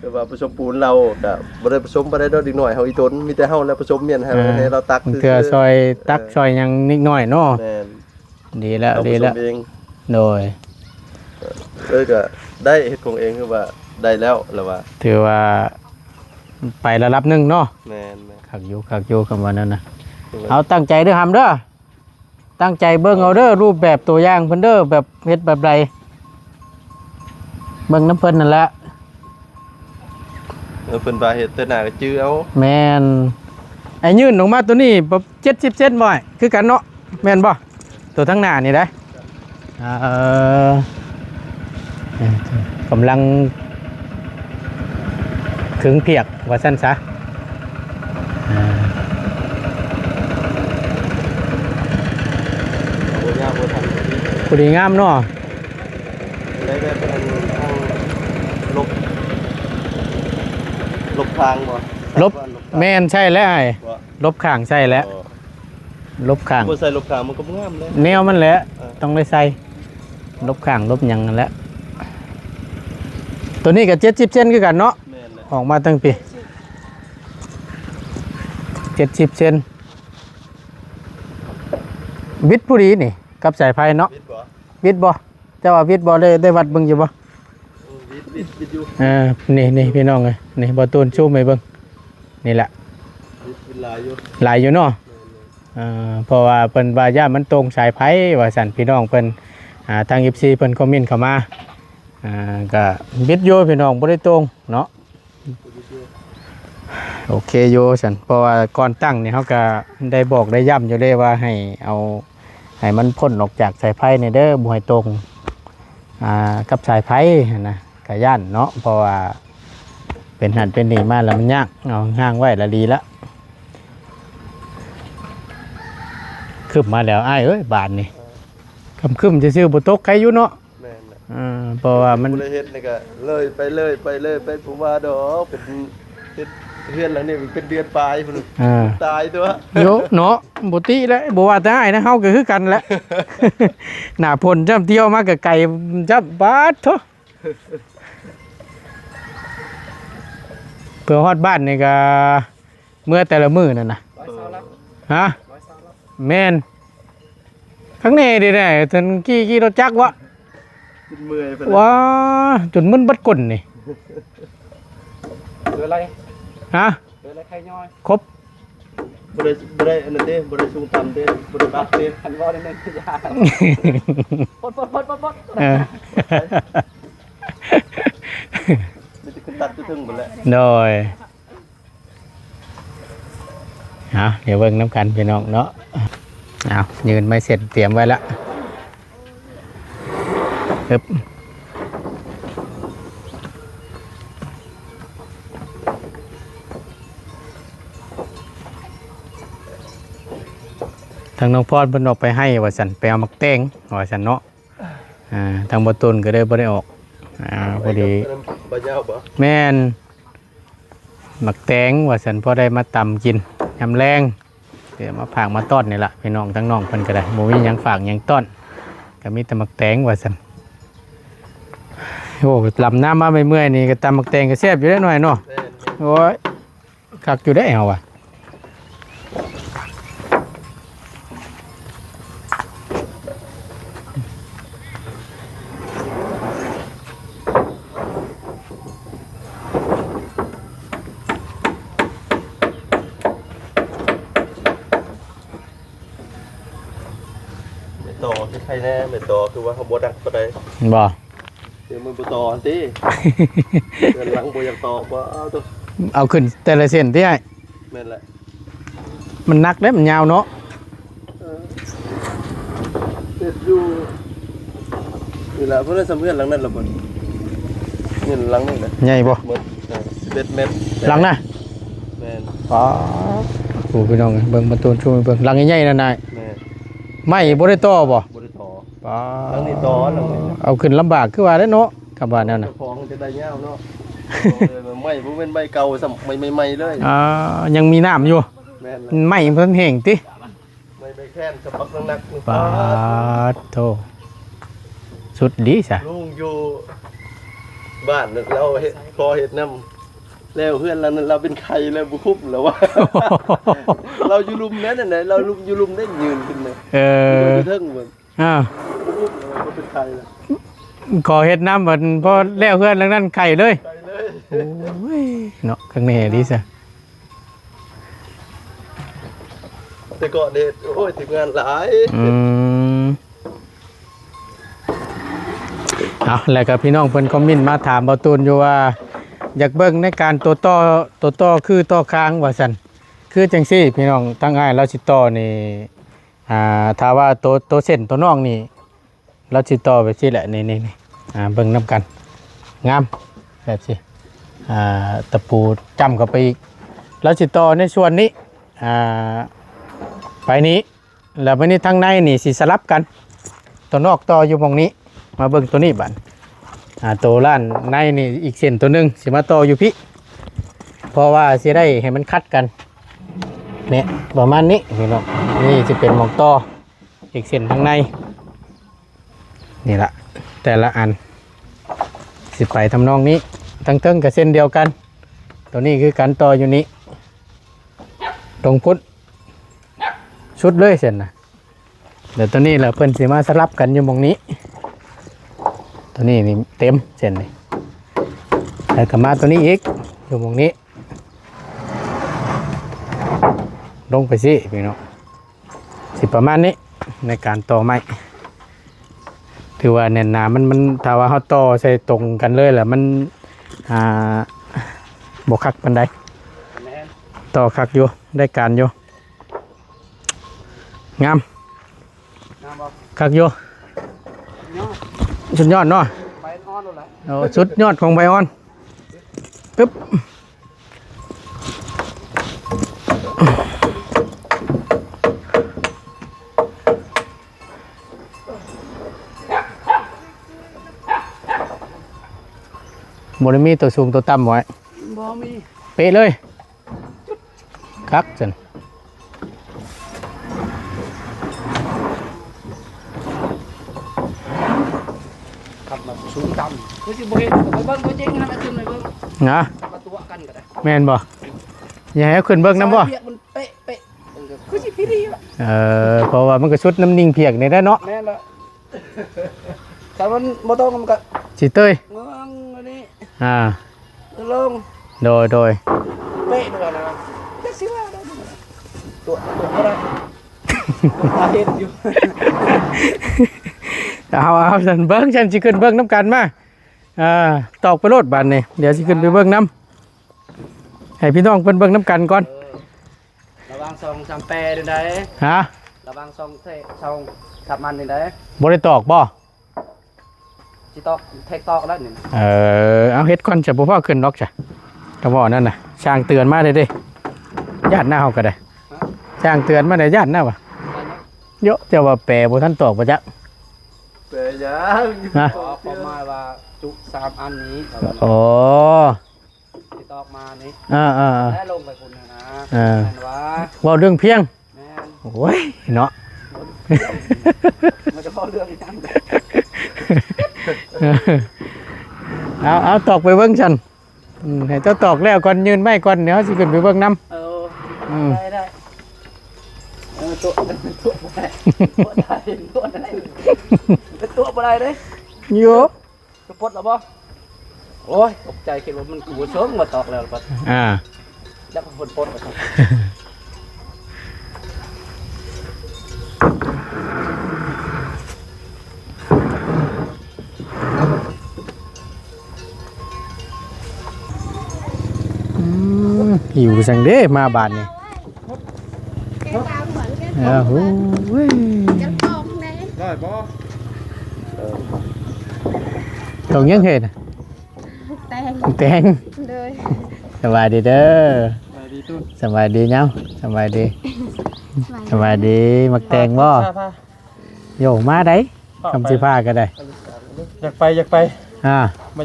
ຄືວ່າປະສົມປູນລາວກໍບໍ່ໄດ້ປະສົມປານໃດດອກ ເດັກນ້ອຍເຮົາອີ່ຕົນ ມີແຕ່ເຮົາແຫຼະປະສົມມ້ຽນໃຫ້ ອ່າ ໃຫ້ລາວຕັກ ເທື່ອຊ່ອຍຕັກ ເອີ ຊ່ອຍຫຍັງນິດໜ້ອຍເນາະ. ແມ່ນ ດີແລ້ວ ເຮົາ ດີແລ້ວ ປະສົມເອງ. ໂດຍ ເອີ ກໍໄດ້ເຮັດຂອງເອງ ຄືວ່າໄດ້ແລ້ວລະວ່າ ຖືວ່າໄປລະດັບໜຶ່ງເນາະ. ແມ່ນໆ ຄັກຢູ່ ຄັກຢູ່ ຄຳວ່ານັ້ນນະ. ເອີ ເອົາ ຕັ້ງໃຈເດີຫຳເດີ. ຕັ້ງໃຈເບິ່ງເອົາເດີ ຮູບແບບຕົວຢ່າງເພິ່ນເດີ ແບບເຮັດແບບໃດ ເບິ່ງນຳເພິ່ນນັ້ນແຫຼະ. ເອີ ເພິ່ນວ່າເຮັດແຕ່ໜ້າກໍຈື່ເອົາ. ແມ່ນ ໄອ້ຍື່ນອອກມາຕົວນີ້ ເຈັດສິບເຊັນບໍ່ ຄືກັນເນາະ ແມ່ນບໍ່? ຕົວທາງໜ້ານີ້ໄດ໋. ເອີ ກຳລັງ ເຄິ່ງພຽກວ່າຊັ້ນຊະ. ອ່າ ບໍ່ຍາວບໍ່ທັນ ພໍດີງາມເນາະ. ໄດ້ແບບອັນ ເຮົາລົບ ລົບທາງບໍ່? ລົບ ແມ່ນ ໃຊ່ແລ້ວອ້າຍ ລົບຂ້າງໃສ່ແລ້ວ. ອໍ ລົບຂ້າງ ບໍ່ໃສ່ລົບຂ້າງມັນກໍບໍ່ງາມເລີຍ ແນວມັນແຫຼະ. ເອີ ຕ້ອງໄດ້ໃສ່ລົບຂ້າງລົບຫຍັງຫັ້ນແຫຼະ. ຕົວນີ້ກໍເຈັດສິບເຊັນຄືກັນເນາະ. ແມ່ນແຫຼະ ອອກມາຕັ້ງປີ ເຈັດສິບເຊັນ ວິດພໍດີນີ້ກັບສາຍໄຟເນາະ. ວິດບໍ່? ເຈົ້າວ່າວິດບໍ່? ໄດ້ ໄດ້ວັດເບິ່ງຢູ່ບໍ່? ເອີ ວິດ ວິດ ວິດຢູ່. ເອີ ນີ້ ນີ້ ພີ່ນ້ອງເອີຍ ນີ້ ບໍ່ຕູນຊູມໃຫ້ເບິ່ງ ນີ້ແຫຼະ ວິດ ວິດຫຼາຍຢູ່ ຫຼາຍຢູ່ເນາະ. ແມ່ນໆ ເອີ ເພາະວ່າເພິ່ນວ່າຢ້ານມັນຕົງສາຍໄຟວ່າຊັ້ນ ພີ່ນ້ອງເພິ່ນ ອ່າ ທາງເອັຟຊີເພິ່ນຄອມເມັນເຂົ້າມາ. ອ່າ ກະບິດຢູ່ພີ່ນ້ອງ ບໍ່ໄດ້ຕົງເນາະ. ໂອເຄຢູ່ຊັ້ນ ເພາະວ່າກ່ອນຕັ້ງນີ້ເຮົາກະໄດ້ບອກໄດ້ຢ້ຳຢູ່ເດ້ວ່າໃຫ້ເອົາ ໃຫ້ມັນພົ້ນອອກຈາກສາຍໄຟນີ້ເດີ ບໍ່ໃຫ້ຕົງ ອ່າ ກັບສາຍໄຟຫັ້ນນະ. ກະຢ້ານເນາະ ເພາະວ່າເປັນຫັ້ນເປັນນີ້ມາແລ້ວມັນຍາກ ເອົາຮ່າງໄວ້ລະດີລະ. ຄຶ້ມມາແລ້ວອ້າຍເອີຍ ບາດນີ້ ເອີ ຄຶ້ມໆຊື່ໆ ບໍ່ຕົກ ໄຄຢູ່ເນາະ. ແມ່ນແຫຼະ ເອີ ເພາະວ່າມັນ ຜູ້ໃດເຮັດນີ້ກໍເລີຍໄປ ເລີຍໄປ ເລີຍໄປ ຜູ້ວ່າດອກ ເປັນ ເຮັດເຮືອນຫຼັງນີ້ເປັນເດືອນປາຍພຸ້ນ. ເອີ ຕາຍຕົວະ ໂຍເນາະ ບໍ່ຕິແຫຼະ ບໍ່ວ່າແຕ່ອ້າຍນະ ເຮົາກໍຄືກັນແຫຼະ. ໜ້າຝົນຈ້ຳ ທ່ຽວມາກໍໄກຈ້ຳ ປາດໂທ້ ເພື່ອຮອດບ້ານນີ້ກໍ ເມື່ອແຕ່ລະມື້ນັ້ນນະ ຮ້ອຍຊາວລັກ ຮະ? ຮ້ອຍຊາວລັກ ແມ່ນ ຂ້າງໃນເດ້ ເຖິງຂີ່ ຂີ່ລົດຈັກວະ ຈົນເມື່ອຍ ວ້າ ຈົນມຶນເບິດກົ້ນນີ້ ເຫຼືອໄລ ຮະ? ເຫຼືອໄລໄຂ່ຍ້ອຍ ຄົບ ບໍ່ໄດ້ ບໍ່ໄດ້ອັນນັ້ນເດ້ ບໍ່ໄດ້ສູງຕ່ຳເດ້ ບໍ່ໄດ້ບັກເດ້ ຄັນເວົ້າແນວນັ້ນ ຢ່າ ປົດ ປົດ ປົດ ປົດ ປົດ ເອີ ມີແຕ່ຂຶ້ນຕັດຢູ່ເທິງພຸ້ນແຫຼະ ໂດຍ. ເອົາ ດຽວເບິ່ງນຳກັນພີ່ນ້ອງເນາະ. ເອົາ ຍື່ນໄມ້ເຊັດຕຽມໄວ້ລະ. ທາງນ້ອງພອນເພິ່ນອອກໄປໄຮ່ວ່າຊັ້ນ ໄປເອົາໝາກແຕງວ່າຊັ້ນເນາະ. ອ່າ ທາງບໍ່ຕຸນກໍເລີຍບໍ່ໄດ້ອອກ. ອ່າ ພໍດີ ໃບຍາວບໍ່? ແມ່ນ ໝາກແຕງວ່າຊັ້ນ ພໍໄດ້ມາຕຳກິນຍາມແລງ. ເອີ ມາຝາກມາຕ້ອນນີ້ລະ ພີ່ນ້ອງ ທາງນ້ອງເພິ່ນກໍໄດ້ ບໍ່ມີຫຍັງຝາກຫຍັງຕ້ອນ ກໍມີແຕ່ໝາກແຕງວ່າຊັ້ນ. ໂອ້ ລຳນາມາເມື່ອຍໆນີ້ ກໍຕຳໝາກແຕງກໍແຊບຢູ່ເດ້ນ້ອຍເນາະ. ແມ່ນໆ ໂອ້ຍ ຄັກຢູ່ເດ້ເຮົາວ່າ. ແມ່ຕໍ່ຄືໃຜແດ່ ແມ່ຕໍ່ຄືວ່າເຮົາບໍ່ດັກປານໃດບໍ່? ດຽວມັນບໍ່ຕໍ່ຫັ້ນຕິ ເຮືອນຫຼັງບໍ່ຢາກຕໍ່ບໍ່ ເອົາໂຕ ເອົາຂຶ້ນແຕ່ລະເສັ້ນຕິອ້າຍ? ແມ່ນແຫຼະ ມັນໜັກເດ້ ມັນຍາວເນາະ. ເອີ ເຮັດຢູ່ນີ້ລະ ເພິ່ນໄດ້ສຳເຮືອນຫຼັງນັ້ນລະເພິ່ນ ນີ້ຫຼັງນີ້ນະ ໃຫຍ່ບໍ່? ເໝິດ ເອີ ສິບເອັດແມັດ ຫຼັງນະ. ແມ່ນ ປ້າ ໂອ້ ພີ່ນ້ອງເອີຍ ເບິ່ງ ມາໂຕນຊູມໃຫ້ເບິ່ງ ຫຼັງໃຫຍ່ໆນັ້ນນະ. ແມ່ນ ໄມ້ບໍ່ໄດ້ຕໍ່ບໍ່? ບໍ່ໄດ້ຕໍ່. ປ້າ ຫຼັງນີ້ຕໍ່ ຫຼັງນີ້ ເອົາຂຶ້ນລຳບາກຄືວ່າແຫຼະເນາະ ກັບວ່າແນວນັ້ນ ເຈົ້າຂອງຈະໄດ້ຍາວເນາະ. ໄມ້ບໍ່ແມ່ນໄມ້ເກົ່າຊ້ຳ ໄມ້ໃໝ່ໆເລີຍ. ອ່າ ຍັງມີນ້ຳຢູ່. ແມ່ນ ໄມ້ມັນແຫ້ງຕິ? ໄມ້ ໄມ້ແຄນສະບັກໜັກໆ. ປາດໂທ ສຸດດີຊະ. ລຸງຢູ່ບ້ານນັ້ນລາວເຮັດ ຂໍເຮັດນຳ ແລ້ວເຮືອນຫຼັງນັ້ນລາວເປັນໄຂ້ແລ້ວ ບໍ່ຄຸມແລ້ວວ່າ ລາວຢູ່ລຸ່ມແມ່ນນັ້ນແຫຼະ ລາວຢູ່ລຸ່ມໄດ້ ຢືນຂຶ້ນນະ. ເອີ ຢູ່ເທິງເບິ່ງ ອ່າ ບໍ່ຄຸມແລ້ວວ່າ ເປັນໄຂ້ແລ້ວ. ຂໍເຮັດນຳ ບັດພໍແລ້ວເຮືອນຫຼັງນັ້ນໄຂ້ເລີຍ ໄຂ້ເລີຍ. ໂອ້ຍ ເນາະ ຄັກແນ່ດີຊະ. ແຕ່ກ່ອນນີ້ ໂອ້ຍ ທີມງານຫຼາຍ. ອືມ ເອົາ ແລ້ວກໍພີ່ນ້ອງເພິ່ນຄອມເມັນມາຖາມບ່າວຕູນຢູ່ວ່າ ຢາກເບິ່ງໃນການໂຕຕໍ່ ໂຕຕໍ່ຄືຕໍ່ຄາງວ່າຊັ້ນ. ຄືຈັ່ງຊີ້ພີ່ນ້ອງ ທາງອ້າຍລາວຊິຕໍ່ນີ້ ອ່າ ຖ້າວ່າໂຕ ໂຕເສັ້ນໂຕນອກນີ້ ລາວຊິຕໍ່ແບບຊີ້ແຫຼະ ນີ້ໆໆ ອ່າ ເບິ່ງນຳກັນ ງາມແບບຊີ້ ອ່າ ຕະປູຈ້ຳເຂົ້າໄປອີກ. ລາວຊິຕໍ່ໃນສ່ວນນີ້ ອ່າ ໄປນີ້ ແລ້ວບາດນີ້ທາງໃນນີ້ຊິສະຫຼັບກັນ ຕົວນອກຕໍ່ຢູ່ໝ່ອງນີ້. ມາເບິ່ງຕົວນີ້ບາດ ອ່າ ຕົວລ້ານໃນນີ້ອີກເສັ້ນຕົວໜຶ່ງຊິມາຕໍ່ຢູ່ພີ້ ເພາະວ່າຊິໄດ້ໃຫ້ມັນຂັດກັນ ນີ້ ປະມານນີ້ພີ່ນ້ອງ. ນີ້ຊິເປັນໝ່ອງຕໍ່ ອີກເສັ້ນທາງໃນນີ້ລະ ແຕ່ລະອັນຊິໄປທຳນອງນີ້. ທາງເທິງກໍເຊັ່ນດຽວກັນ ຕົວນີ້ຄືກັນ ຕໍ່ຢູ່ນີ້ລົງພຸ້ນສຸດເລີຍເສັ້ນນະ. ແລ້ວຕົວນີ້ລະເພິ່ນຊິມາສະຫຼັບກັນຢູ່ໝ່ອງນີ້ ຕົວນີ້ນີ້ເຕັມເສັ້ນນີ້ ແລ້ວກໍມາຕົວນີ້ອີກ ຢູ່ໝ່ອງນີ້ ລົງໄປຊີ້ພີ່ນ້ອງ. ຊິປະມານນີ້ໃນການຕໍ່ໄມ້ ຖືວ່າແໜ້ນໜາ ມັນ ມັນ ຖ້າວ່າເຮົາຕໍ່ໃສ່ຕົງກັນເລີຍລະ ມັນ ອ່າ ບໍ່ຄັກປານໃດ. ແມ່ນ ຕໍ່ຄັກຢູ່ ໄດ້ການຢູ່ ງາມ ງາມບໍ່? ຄັກຢູ່ ຍອດ ສຸດຍອດເນາະ ໃບອ່ອນໂລດແຫຼະ. ໂອ້ ສຸດຍອດຂອງໃບອ່ອນ ປຶບ. ບໍ່ໄດ້ມີຕົວສູງຕົວຕ່ຳໄວ້ ບໍ່ມີ ເປະເລີຍ ຄັກຊັ້ນ. ຄັບມາສູງຕ່ຳ ຄືຊິບໍ່ເຫັນ ໄປເບິ່ງຕົວຈິງນະ ຂຶ້ນໄປເບິ່ງນະ ມາຕົວະກັນກໍໄດ້. ແມ່ນບໍ່? ຢາກໃຫ້ເຮົາຂຶ້ນເບິ່ງນຳບໍ່? ສາຍພຽກມັນເປະໆ ເອີ ຄືຊິພິລີລະ. ເອີ ເພາະວ່າມັນກໍສຸດນຳໜິ່ງພຽກນີ້ແຫຼະເນາະ. ແມ່ນລະ ຖ້າມັນບໍ່ຕົງ ມັນກໍຊິເຕີຍ ເມືອງອັນນີ້ ອ່າ ລົງ ໂດຍ ໂດຍ ເປະໂດຍນະ ຈັກຊິວ່າໄດ້ ຕົວະ ຕົວະບໍ່ໄດ້ ເຮັດຢູ່. ເອົາ ເອົາ ຊັ້ນເບິ່ງ ຊັ້ນຊິຂຶ້ນເບິ່ງນຳກັນມາ ອ່າ ຕອກໄປໂລດບາດນີ້ ດຽວຊິຂຶ້ນໄປເບິ່ງນຳ ໃຫ້ພີ່ນ້ອງເພິ່ນເບິ່ງນຳກັນກ່ອນ. ເອີ ລະຫວ່າງສອງສາມແປນີ້ໃດ? ຮະ? ລະຫວ່າງສອງເທ ສອງສາມອັນນີ້ໃດ? ບໍ່ໄດ້ຕອກບໍ່? ບໍ່ ຊິຕອກ ແທກຕອກແລ້ວນີ້. ເອີ ເອົາເຮັດກ່ອນ ຈະບໍ່ຟ້າວຂຶ້ນດອກ ຈະ ກະເວົ້ານັ້ນນະ. ຊ່າງເຕືອນມາເດ້ ຢ້ານນະ ເຮົາກະໄດ້. ຮະ? ຊ່າງເຕືອນມາໄດ້ ຢ້ານນະວ່າ. ໂຍະ ເຈົ້າວ່າແປບໍ່ທັນຕອກບໍ່ຈັກ. ແປຫຍັງ? ນະ ຄວາມໝາຍວ່າຈຸສາມອັນນີ້. ອໍ ຊິຕອກມານີ້. ເອີໆໆ ແລ້ວລົງໄປພຸ້ນນະ. ເອີ ແມ່ນວ່າ ເວົ້າເລື່ອງພຽງ. ແມ່ນ. ໂອ້ຍ ເນາະ ມັນຈະເວົ້າເລື່ອງຫຍັງ? ເອົາ ເອົາ ຕອກໄປເບິ່ງຊັ້ນ. ອືມ ໃຫ້ເຈົ້າຕອກແລ້ວກ່ອນ ຍື່ນໄມ້ກ່ອນ ດຽວເຮົາຊິຂຶ້ນໄປເບິ່ງນຳ. ເອີ ອືມ ໄດ້ ໄດ້. ເອີ ໂຕະ ໂຕະບໍ່ໄດ້ ໂຕະໄດ້ ໂຕະໄດ້ ໂຕະບໍ່ໄດ້ເດ້. ໂຍ ຈະປົດແລ້ວບໍ່? ໂອ້ຍ ຕົກໃຈ ຄິດວ່າມັນກວດເຊິ່ງວ່າຕອກແລ້ວ. ອ່າ ຈັກເພິ່ນປົດແລ້ວ. ອືມ ຫິວຈັ່ງເດ້ ມາບາດນີ້. ເອີ ໂຫຍ ໄດ້ບໍ່? ຕົງຫຍັງເຮັດ? ແຕງ ແຕງ. ໂດຍ ສະບາຍດີເດີ. ສະບາຍດີຕູ້. ສະບາຍດີເນາະ. ສະບາຍດີ ສະບາຍດີ. ສະບາຍດີ ໝາກແຕງບໍ່? ໂຍ ມາໄດ໋. ຄຳຊິພາກະໄດ້. ຢາກໄປ ຢາກໄປ. ອ່າ ມາ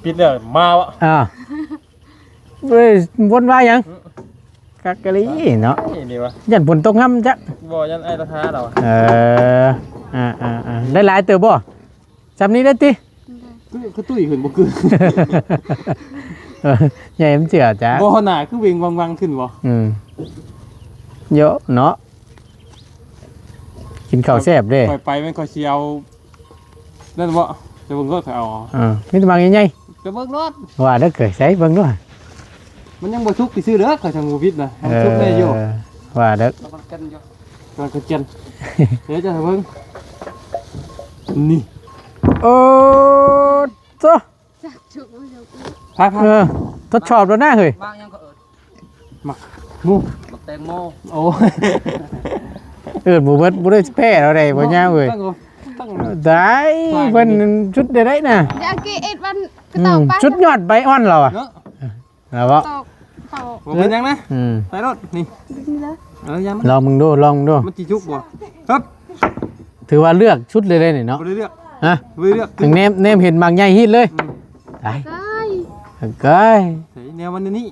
ປິດແລ້ວ ມາວະ. ອ່າ ເວີຍ ວົນວາຍຫຍັງ? ອືມ ຄັກກະລີເນາະ. ນີ້ນີ້ວະ ຢ້ານຝົນຕົກນຳຈັກ. ບໍ່ ຢ້ານອ້າຍລາວທາລາວ. ເອີ ອ່າໆໆ ໄດ້ຫຼາຍເຕີບບໍ່? ຊ່ຳນີ້ໄດ້ຕິ? ຄື ຄືຕຸ້ຍຂຶ້ນບໍ່ຄື ໃຫຍ່ມັນເຈື່ອຈ້າ. ບໍ່ ໜ້າຄືເວັງວັງໆຂຶ້ນບໍ່? ອືມ ເຍາະເນາະ. ກິນເຂົ້າແຊບເດ້. ຂ້ອຍໄປແມ່ນຂ້ອຍຊິເອົານັ້ນບໍ່? ຈະເບິ່ງໂລດ ຂ້ອຍເອົາ. ເອີ ມີແຕ່ໝາກໃຫຍ່ໆ ຈະເບິ່ງໂລດ. ວ່າເດີ ເຄີຍໃສ່ເບິ່ງດູ. ມັນຍັງບໍ່ສຸກຊື່ໆເດີ ຂ້ອຍທຳບໍ່ຜິດນະ. ມັນສຸກແນ່ຢູ່. ເອີ ວ່າເດີ ລະມັນກັນຢູ່. ກຳລັງກະຈຽນ ດຽວຈະໃຫ້ເບິ່ງ ນີ້. ໂອ້ ໂຕ ຈັກຈຸກບໍ່ຈຸກ. ພາ ພາ ເອີ ທົດສອບໂລດນະເຮີ້ຍ. ໝາກຫຍັງກໍເອີ້ນ ໝາກ ໝູ ໝາກແຕງໂມ. ໂອ້ ເອີ້ນບໍ່ເບິດ ບໍ່ໄດ້ແພ້ເຮົາໃດ ບໍ່ຍາວເອີຍ. ຕາຍ ເພິ່ນຊຸດໄດ້ໄດ໋ນະ. ຢາກກິນເອັດວັນກະຕອກໄປ ອືມ ຊຸດຍອດໃບອ່ອນລາວອະ ເນາະ. ລາວເວົ້າ ຕອກ ຕອກ ບໍ່ເປັນຫຍັງນະ. ອືມ ໃສ່ໂລດນີ້. ເອີ ຢ່າມັນ ລອງເບິ່ງດູ ລອງເບິ່ງດູ ມັນຊິສຸກບໍ່? ຄັບ ຖືວ່າເລືອກຊຸດເລີຍເດ້ນີ້ເນາະ. ບໍ່ໄດ້ເລືອກ. ຮະ? ບໍ່ໄດ້ເລືອກ. ແນມ ແນມເຫັນໝາກໃຫຍ່ຮີດເລີຍ. ອືມ ຕາຍ ເກີຍ ເກີຍ. ໃສ່ແນວມັນແນວນີ້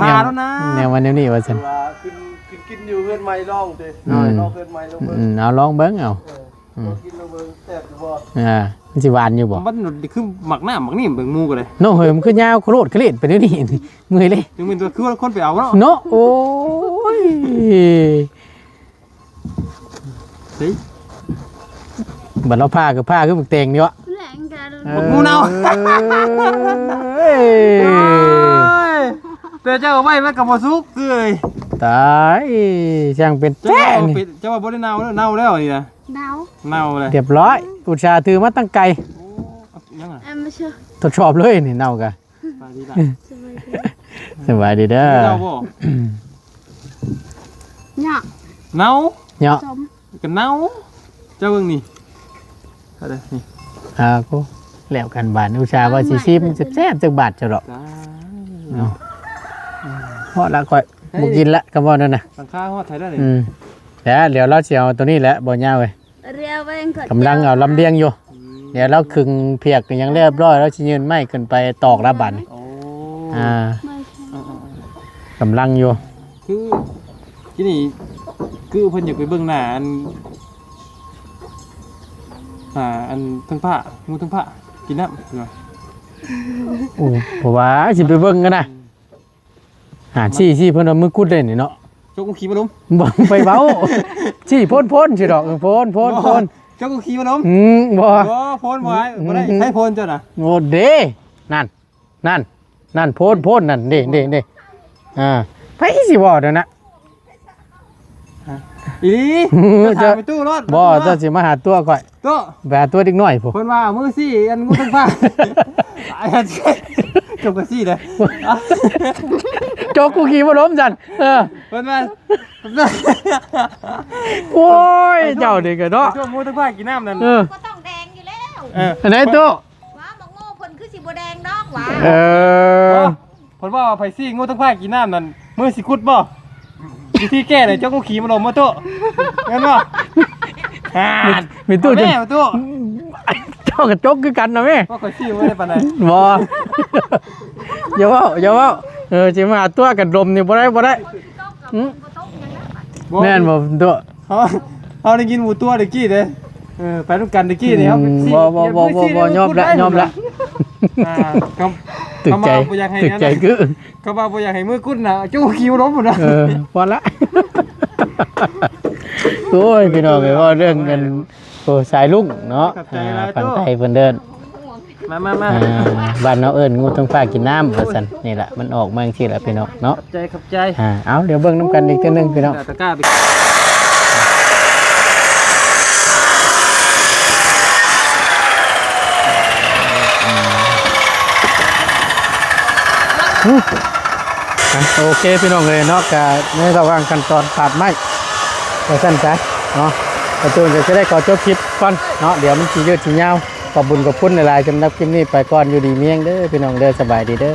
ພາແລ້ວນະ ແນວມັນແນວນີ້ວ່າຊັ້ນ. ວ່າຂຶ້ນ ຂຶ້ນກິນຢູ່ເຮືອນໃໝ່ລອງເດ້. ອືມ ລອງເຮືອນໃໝ່ລອງເບິ່ງ. ອືມ ເອົາລອງເບິ່ງ ເອົາ. ອືມ ລອງກິນລອງເບິ່ງແຊບຢູ່ບໍ່? ອ່າ ມັນຊິຫວານຢູ່ບໍ່? ມັນຄືໝາກນ້ຳໝາກນີ້ເບິ່ງໝູ່ກໍໄດ້ເນາະ. ເຮີ້ຍ ມັນຄືຍາວໂຄໂລດຄະເລດໄປແນວນີ້ ເມື່ອຍເລີຍ. ຈັ່ງແມ່ນຕົວຄືຄົນໄປເອົາເນາະ. ເນາະ ໂອ້ຍ ເຮີ້ຍ ບັດລາວພາຄືພາຄືໝາກແຕງນີ້ວະ. ແຫຼງກັນ ເອີ ໝູ່ເນົ່າ. ເອີ ໂອ້ຍ ແຕ່ເຈົ້າເອົາໄວ້ມັນກໍບໍ່ສຸກເອີຍ. ຕາຍ ຊ່າງເປັນແທ້ນີ້. ເຈົ້າວ່າບໍ່ໄດ້ເນົ່າເດີ ເນົ່າແລ້ວນີ້ນະ. ເນົ່າ ເນົ່າເລີຍ ຮຽບຮ້ອຍ. ອຸດສ່າຖືມາຕັ້ງໄກ. ໂອ້ ຍັງອະ ເອີ ມາເຊີ ທົດສອບເລີຍນີ້ ເນົ່າກະ. ສະບາຍດີລະ ສະບາຍດີ ສະບາຍດີເດີ. ເນົ່າບໍ່? ເນາະ ເນົ່າ ເນາະ ສົ້ມ ກໍເນົ່າ. ເຈົ້າເບິ່ງນີ້ ເອົາເດີນີ້. ອ່າ ໂອ້ ແລ້ວກັນບາດ ອຸດສ່າວ່າຊິຊີມແຊບໆ ຈັກບາດເຈົ້າດອກ. ຕາຍ ເອົາ ເນາະ ເນາະ ພໍລະ ຂ້ອຍບໍ່ກິນລະ ຄຳເວົ້ານັ້ນນະ. ຫຼັງຄາຮອດໄທແລ້ວນີ້. ອືມ ແລ້ວ ແລ້ວລາວຊິເອົາໂຕນີ້ແຫຼະ ບໍ່ຍາວເອີຍ. ກຳລັງເອົາລຳລຽງຢູ່. ອືມ ດຽວລາວຄຶງພຽກຫຍັງຮຽບຮ້ອຍ ລາວຊິຍື່ນໄມ້ຂຶ້ນໄປຕອກລະບາດນີ້. ໂອ້ ອ່າ ເອີໆໆ ກຳລັງຢູ່. ຄື ກີ້ນີ້ ຄືເພິ່ນຢາກໄປເບິ່ງໜ້າອັນ ອ່າ ອັນເທິງຟ້າ ໝູເທິງຟ້າກິນນ້ຳ. ໂອ້ ເພາະວ່າຊິໄປເບິ່ງກັນນະ. ອ່າ ຊີ້ ຊີ້ ເພິ່ນວ່າມືກຸດເດ້ນີ້ເນາະ. ຈົກຂີ້ມາລົມ ບໍ່ໄປເວົ້າ. ຊີ້ໂພນໆ ຊິດອກ ເອີ ໂພນໆ ໂພນໆ. ຈົກຂີ້ມາລົມ ອືມ ບໍ່ ບໍ່ ໂພນບໍ່ ອືມ ບໍ່ໄດ້ ອືມ ໃຊ້ໂພນເຈົ້ານະ. ໂອ້ເດ້ ນັ້ນ ນັ້ນ ນັ້ນ ໂພນໆ ນັ້ນ ເດ້ ເດ້ ເດ້. ອ່າ ໃຜຊິເວົ້ານັ້ນນະ. ອີ່ຫຼີ ເຈົ້າຖາມໄປຕູ້ໂລດ. ບໍ່ ໄປຕູ້ໂລດ ເຈົ້າຊິມາຫາຕົວຂ້ອຍ. ໂຕ ແບບຕົວເດັກນ້ອຍພຸ້ນ ເພິ່ນວ່າເອົາມືຊີ້ອັນງູເທິງຟ້າ. ຈົກກະຊີ້ເດ້ ຈົກກູຂີ່ບໍ່ລົມຊັ້ນ. ເອີ ເພິ່ນວ່າ ໂອ້ຍ ເຈົ້ານີ້ກະເນາະ ຈົກງູເທິງຟ້າກິນນ້ຳນັ້ນ. ເອີ ກໍຕ້ອງແດງຢູ່ແລ້ວ. ເອີ ອັນໃດຕູ້? ວ່າບັກໂງ່ເພິ່ນຄືຊິບໍ່ແດງດອກຫວາ. ເອີ ເພິ່ນວ່າໃຜຊີ້ງູທັງພາກກິນນ້ຳນັ້ນ ມືຊິກຸດບໍ່? ວິທີແກ້ນີ້ ເຈົ້າງູຂີ່ມາລົມມາຕູ້ ແມ່ນບໍ່? ອ່າ ມີຕູ້ ແມ່ຕູ້ ເຈົ້າກະຈົກຄືກັນນະແມ່. ວ່າຂ້ອຍຊີ້ບໍ່ໄດ້ປານໃດ. ບໍ່ ຢ່າເວົ້າ ຢ່າເວົ້າ. ເອີ ຊິມາຕົວະກັນລົມນີ້ບໍ່ໄດ້ ບໍ່ໄດ້. ຫື? ບໍ່ ແມ່ນບໍ່ຕົວະ? ເຮົາ ເຮົາໄດ້ຍິນໝູຕົວະຕະກີ້ເດ້. ເອີ ໄປນຳກັນຕະກີ້ນີ້ ເຮົາ ບໍ່ ບໍ່ ບໍ່ ບໍ່ ຍອມລະ ຍອມລະ. ອ່າ ຖືກໃຈ ຖືກໃຈຄື ເຂົາວ່າບໍ່ຢາກໃຫ້ມືກຸດນະ ເຈົ້າຂີ່ລົມພຸ້ນນະ. ເອີ ພໍລະ. ໂອ້ຍ ພີ່ນ້ອງເອີຍ ເວົ້າເລື່ອງເງິນ ໂອ້ ສາຍລຸງເນາະ. ຂອບໃຈຫຼາຍ ອ່າ ຝັ່ງໄທເພິ່ນເອີ້ນ ມາ ມາ ມາ ອ່າ ບ້ານເຮົາເອີ້ນງູຕ້ອງພາກກິນນ້ຳວ່າຊັ້ນ. ນີ້ລະ ມັນອອກມາຈັ່ງຊີ້ລະ ພີ່ນ້ອງເນາະ. ຂອບໃຈ ຂອບໃຈ. ອ່າ ເອົາ ດຽວເບິ່ງນຳກັນອີກເທື່ອໜຶ່ງ ພີ່ນ້ອງ. ຕະກ້າໄປ ອ່ະ ໂອເຄ ພີ່ນ້ອງເອີຍເນາະ, ກະໃນລະຫວ່າງຂັ້ນຕອນປາດໄມ້ວ່າຊັ້ນຊະເນາະ, ປະຕູນກໍຈະໄດ້ຂໍຈົບຄລິບກ່ອນເນາະ, ດຽວມັນຊິຍືດຊິຍາວ. ຂອບບຸນຂອບຄຸນຫຼາຍໆ ສຳລັບຄລິບນີ້ໄປກ່ອນ, ຢູ່ດີມີແຮງເດີພີ່ນ້ອງເດີ, ສະບາຍດີເດີ.